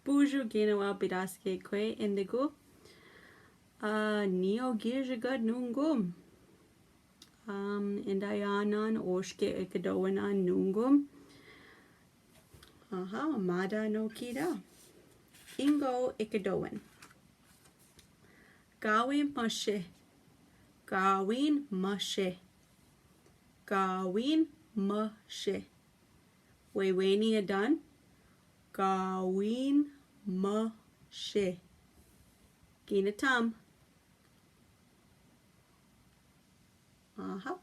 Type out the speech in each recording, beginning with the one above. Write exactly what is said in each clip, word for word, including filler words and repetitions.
Bonjour, gine wa pidasike kwe, Indigo. Ah, niyo girjigad nungom. Um, indayanan oske ikadoenan nungom. Aha, mada no kida. Ingo ikadoen. Gawin masye. Gawin masye. Gawin masye. Wewene adan. Gawin masye. Ginen tam. Aha.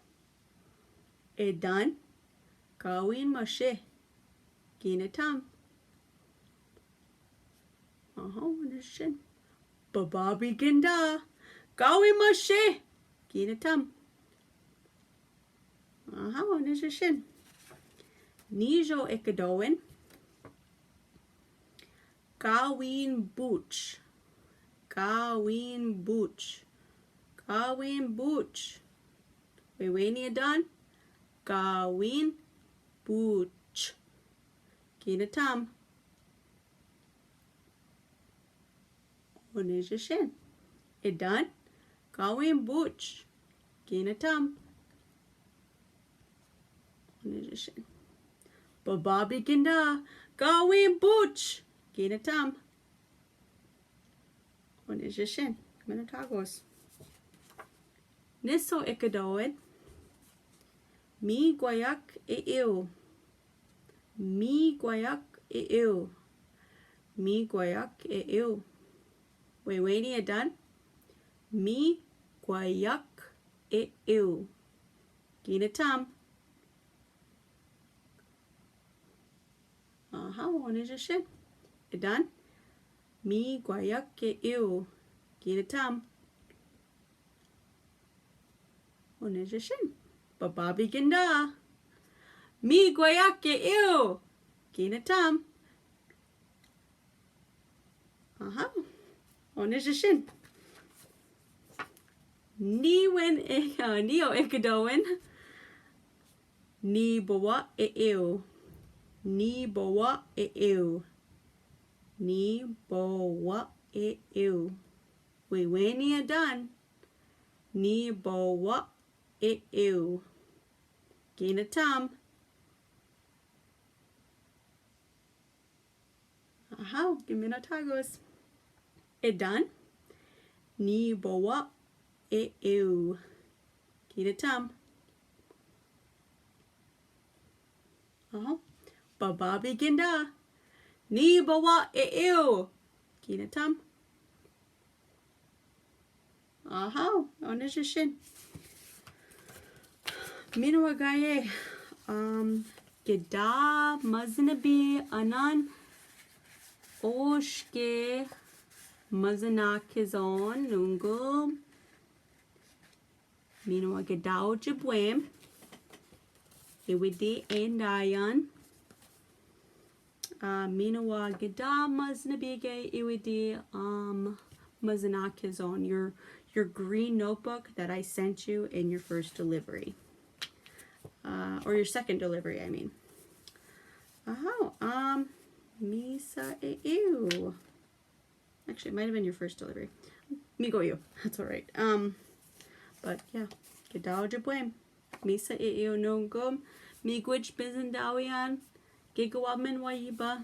Adan. Gawin masye. Ginen tam. Aha, o niyesyen. Bababiganda. Gawin masye. Ginen tam. Aha, o niyesyen. Niyo ikadoen. Gawin buch. Gawin buch. Gawin buch. Wewene adan. Gawin buch. Ginen tam. O niyesyen. Adan. Gawin buch. Ginen tam. O niyesyen. Bababiganda. Gawin buch. Ginen tam. O niyesyen. Mino tagos. Niso ikadoen. Mi gwayak ew. Mi gwayak ew. Mi gwayak ew. Wewene adan. Mi gwayak ew. Ginen tam. Aha, o niyesyen. Adan. Mi gwayak ew. Ginen tam. O niyesyen. Bababiganda. Mi gwayak ew. Ginen tam. Aha. O niyesyen. Niwen e, ah, niyo ikadoen. Nibowa ew. Nibowa ew. Nibowa ew. Wewene adan. Nibowa ew. Ginen tam. Aha, ginen mino tagos. Adan. Nibowa ew. Ginen tam. Aha. Bababiganda. Nibowa ew. Ginen tam. Aha, o niyesyen. Mino wa gaye, um, gida mazinabí anan oske mazanakizon nungom. Mino wa gida ojibwem. Iwidi endayan. Ah, mino wa gida mazinabí ge iwidi, um, mazanakizon, your, your green notebook that I sent you in your first delivery. Uh, or your second delivery, I mean. Aha, um, misa e ew. Actually, it might have been your first delivery. Migoyo. That's all right. Um, but yeah, gida ojibwem. Misa e ew nungom. Miguich bizindawian. Gigawamin wayiba.